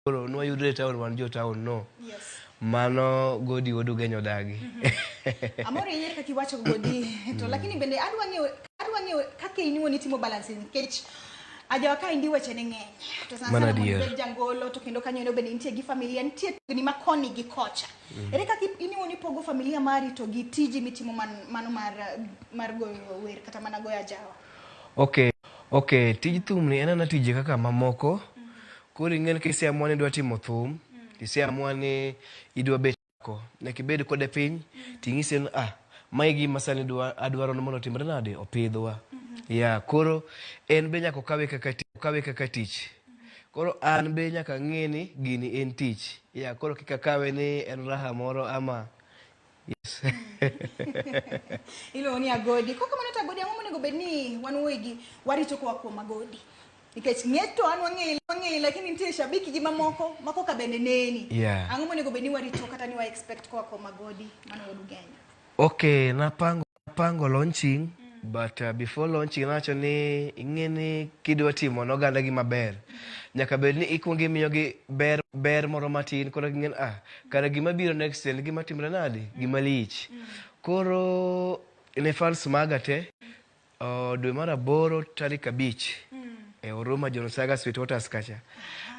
Koro nwayudre e town wan jo town no. Yes. Mano Godi wuod Ugenya odagi. Amor ahinya kaka iwacho Godi to lakini bende adwa ng'eyo adwa ng'eyo kaka in iwuon itimo balancing nikech ajawa ka indi weche ne ng'eny to sana Mano sana mondo adier. ibed jangolo to kendo kanyo endo bende intie gi familia nitie tugni ma koni gi kocha ere kaka in iwuon ipogo familia mari to gi tiji mitimo man, mano mar mar goyo wer kata mana goyo ajawa Okay, okay, tij thum ni en ana tije kaka mamoko. Koro ing'e ni kiseamua ni idwa timo thum, tiseamua ni idwa bet ko, nyaka ibed kode piny, ting'ise ni ah, mae gima sani dwa, adwaro ni mondo otimre nade, opidhwa. Yeah, koro en be nyaka okawe kaka okawe kaka tich. Koro an be nyaka ang'e ni gini en tich. Yeah, koro kik akawe ni en raha moro ama Yes. Iluongo ni Agodi. Kok kamano to Agodi ang'o monego bed ni wan wegi warito koa kuom Agodi? Nikech ng'ech to an wang'eyi wang'eyi lakini nitie shabiki gi mamoko ma koka bende neni. Yeah. Ang'o monego bed ni warito kata ni wa expect koa kuom Agodi mano wuod Ugenya? Okay, napango napango launching but before launching nawacho ni ing'e ni kidwa timo ne oganda gima ber nyaka bed ni ikuongo imiyogi ber ber moro matin koro ging'e ni ah kara gima biro next en gima timre nade gima lich koro ne fans maga te dwe mar aboro tarik abich e Oruma John Saga Sweet Waters kacha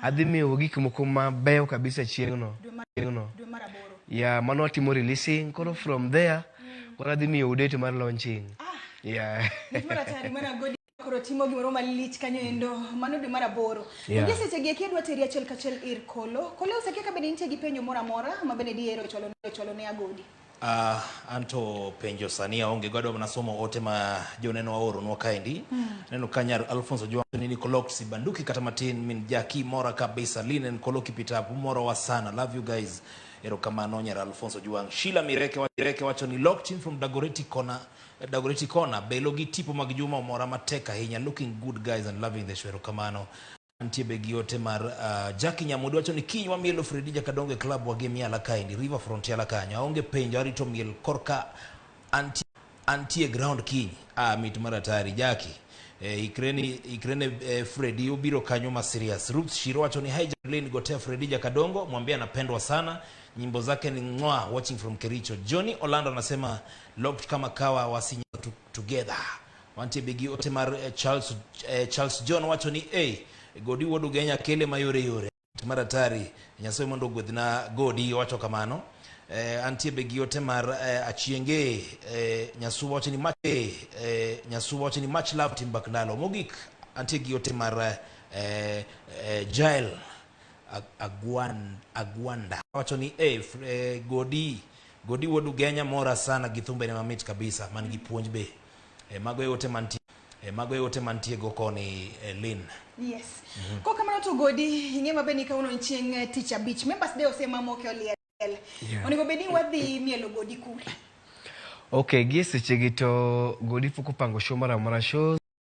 adhi miyo gik moko mabeyo kabisa chieng'no chieng'no Dwe mar aboro. Yeah, mano watimo releasing koro from there koro adhi miyo date mar launching. Yeah. Lit mar atari mana Agodi koro timo gimoro malich kanyo endo mano dwe mar aboro. Yeah. To gi seche gi eki adwa teri achiel kachiel ir Kolo. Kolo osekia ka bende nitie gi penjo moro amora ma bende dihero chwalo chwalo ne Agodi. Uh, anto penjo sani aonge go adwa mana somo ote ma joneno ooronwa kaendi mm. Neno ka nyar Alfonso Jwang' ni niko locked si banduki kata matin min Jackie mora kabisa linen kolo keep it up moro wa sana love you guys erokamano nyar Alfonso Jwang' Sheila Mireke, Mireke wacho ni locked in from Dagoretti Corner Dagoretti Corner belo gi tipo mag Juma omora matek ahinya looking good guys and loving the show erokamano Nitie be gi ote mar uh, Jackie Nyamudi wacho ni kiny wamielo Fredi Jakadongo e club wagi miala kaendi River Front yala kanyo. Aonge penjo arito miel korka antie, antie ground kiny. Ah, mit mar atari Jackie. Eh, ikreni ikrene eh, Fredi obiro kanyo ma serious. Ruth Shiro wacho ni hi Jacqueline gotea Fredi Jakadongo mwambie anapendwa sana. Nyimbo zake ni ng'wa watching from Kericho. Johnny Orlando anasema locked kama kawa wasinya together. Wantie be gi ote mar eh, Charles, eh, Charles John wacho ni hey, Godi wuod Ugenya kele mayore yore mar atari Nyasaye mondo ogwedhna Godi wacho kamano. Eh, antie be gi ote mar eh, Achienge eh, Nyasuba wacho ni much, eh, Nyasuba wacho ni much love Team Bakndalo. Mogik antie gi ote mar eh, eh, Jael Agwan, Agwanda wacho ni eh, eh, Godi Godi wuod Ugenya mora sana gi thumbene mamit kabisa man gi puonj be. E, mago e ote mantie e, mago e ote mantie go koni e, Lynn. Yes. Mm -hmm. Ko kamano to Godi, ing'e maber ni kawuono en chieng' eh, tich abich. Members Day osema moke oliel. Yeah. Onego bed ni wadhi mielo Godi kure. Okay, gie sechegi to Godi pok opango show moro amora shows.